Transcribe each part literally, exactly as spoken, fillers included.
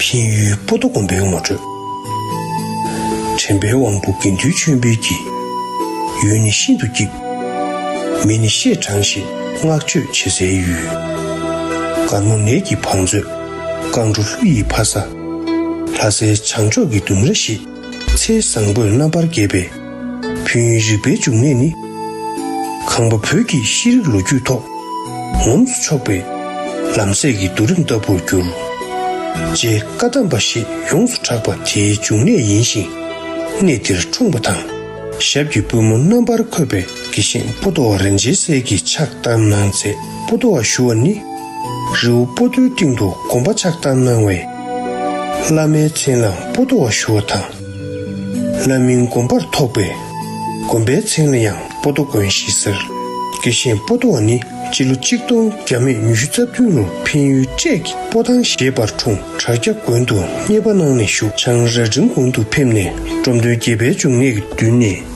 འཕན་ཡུལ་པོ་ཏོ་དགོན་པའི་ངོ་སྤྲོད། དྲན་པའི་དབང་པོ་དགེ་འདུན་ཆོས་འཕེལ་གྱིས། ཡུལ་ནི་ཤིན་ཏུ་སྐྱིད། མི་ནི་བཤད་གྲང་ཞེས་བསྔགས་བརྗོད་བྱེད་སའི་ཡུལ། དཀར་མོ་ནས་ཀྱི་བང་མཛོད། སྐང་དྲོ་ཀླུ་ཡི་ཕ་ས། ལྷ་སའི་བྱང་ཕྱོགས་ཀྱི་ལྡུམ་ར་ཞེས། ཚེ་བཟང་པོས་རྣམ་པར་རྒྱས་པའི་འཕན་ཡུལ་རིག་པའི་འབྱུང་གནས་ནི། ཁང་པ་བོད་ཀྱི་ཤེས་རིག་ལོ་རྒྱུས་ཐོག་ངོམས་སུ་ཆོག་པའི་ལམ་སྲས་ཀྱི་རྡོ་རིང་ལྟ་བུར་གྱུར། རྗེ་བཀའ་གདམས་པ་ཞེས་ཡོངས་སུ་གྲགས་པ་དེའི་འབྱུང་གནས་ཡིན་ཞིང་། གནས་འདིར་འཁྲུངས་པ་དང་། ཞབས་ཀྱི་པུས་མོ་རྣམ་པར་འཁོད་པའི་དགེ་བཤེས་པོ་ཏོ་བ་རིན་ཆེན་གསལ་གྱིས་ཕྱག་བཏབ་གནང་མཛད། པོ་ཏོ་བ་ཞུ་བ་ནི། རི་བོ་པོ་ཏོའི་སྟེང་དུ་དགོན་པ་ཕྱག་བཏབ་གནང་བས། བླ་མའི་མཚན་ལ་པོ་ཏོ་བ་ཞུ་བ་དང་། བླ་མིང་དགོན་པར་ཐོགས་པས། དགོན་པའི་མཚན་ལ་ཡང་པོ་ཏོ་དགོན་ཞེས་ཟེར། དགེ་བཤེས་པོ་ཏོ་བ་ནི་སྤྱི་ལོ་གཅིག་སྟོང་བརྒྱ་མེད་ཉི་ཤུ་རྩ་བདུན་ལོར་འཕན་ཡུལ་བཀྲས་ཀྱི་པོ་ཐང་ཞེས་པར་འཁྲུངས། བྲག་སྐྱ་དགོན་དུ་མཉེས་པ་གནང་ནས་བཞུགས། བྱང་རྭ་སྒྲེང་དགོན་དུ་ཕེབས་ནས་འབྲོམ་སྟོན་དགྱེས་པའི་འབྱུང་གནས་ཀྱི་མདུན་ནས་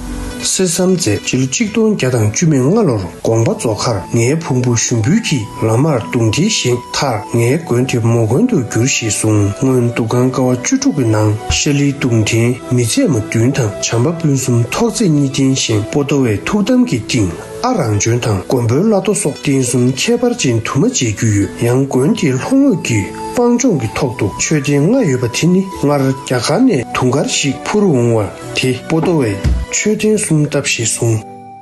གསེར་ཟམ་མཛད། སྤྱི་ལོ་གཅིག་སྟོང་བརྒྱ་དང་བཅུ་མེད་ལྔ་ལོར་དགོངས་པ་རྫོགས་ཁར་ངའི་བུ་མོ་ཞུམ་བུ་གྱིས་ལམ་མར་གདུང་འདྲེན་བཞེངས་མཐར་ངའི་དགོན་དེ་མོ་དགོན་དུ་བསྒྱུར་ཞེས་གསུངས། སྔོན་འདུ་ཁང་ཀ་བ་བཅུ་དྲུག་གི་ནང་ཤ་ལིའི་གདུང་འདྲེན་མི་ཚད་མ་བདུན་དང་བྱམས་པ་སྤུན་གསུམ་ཐོག་བརྩེགས་གཉིས་ལྡན་བཞེངས། པོ་ཏོ་བའི་ཐུགས་དམ་གྱི་སྟེང་ཨ་རང་བྱོན་དང་མགོན་པོའི་བླ་རྡོ་སོགས་རྟེན་གསུམ་ཁྱད་པར་ཅན་དུ་མ་མཇལ་རྒྱུ་ཡོད། ཡང་དགོན་དེའི་ལྷོ་ངོས་ཀྱི་སྤང་ལྗོངས་ཀྱི་ཐོག་ཏུ་མཆོད་རྟེན་ལྔ་ཡོད་པ་དེ་ནི་སྔར་རྒྱ་གར་ནས་དུང་དཀར་ཞིག་འཕུར་འོང་བ་དེ་པོ་ཏོ་བས་མཆོད་རྟེན་གསུམ་བཏབ་ཞེས་གསུངས།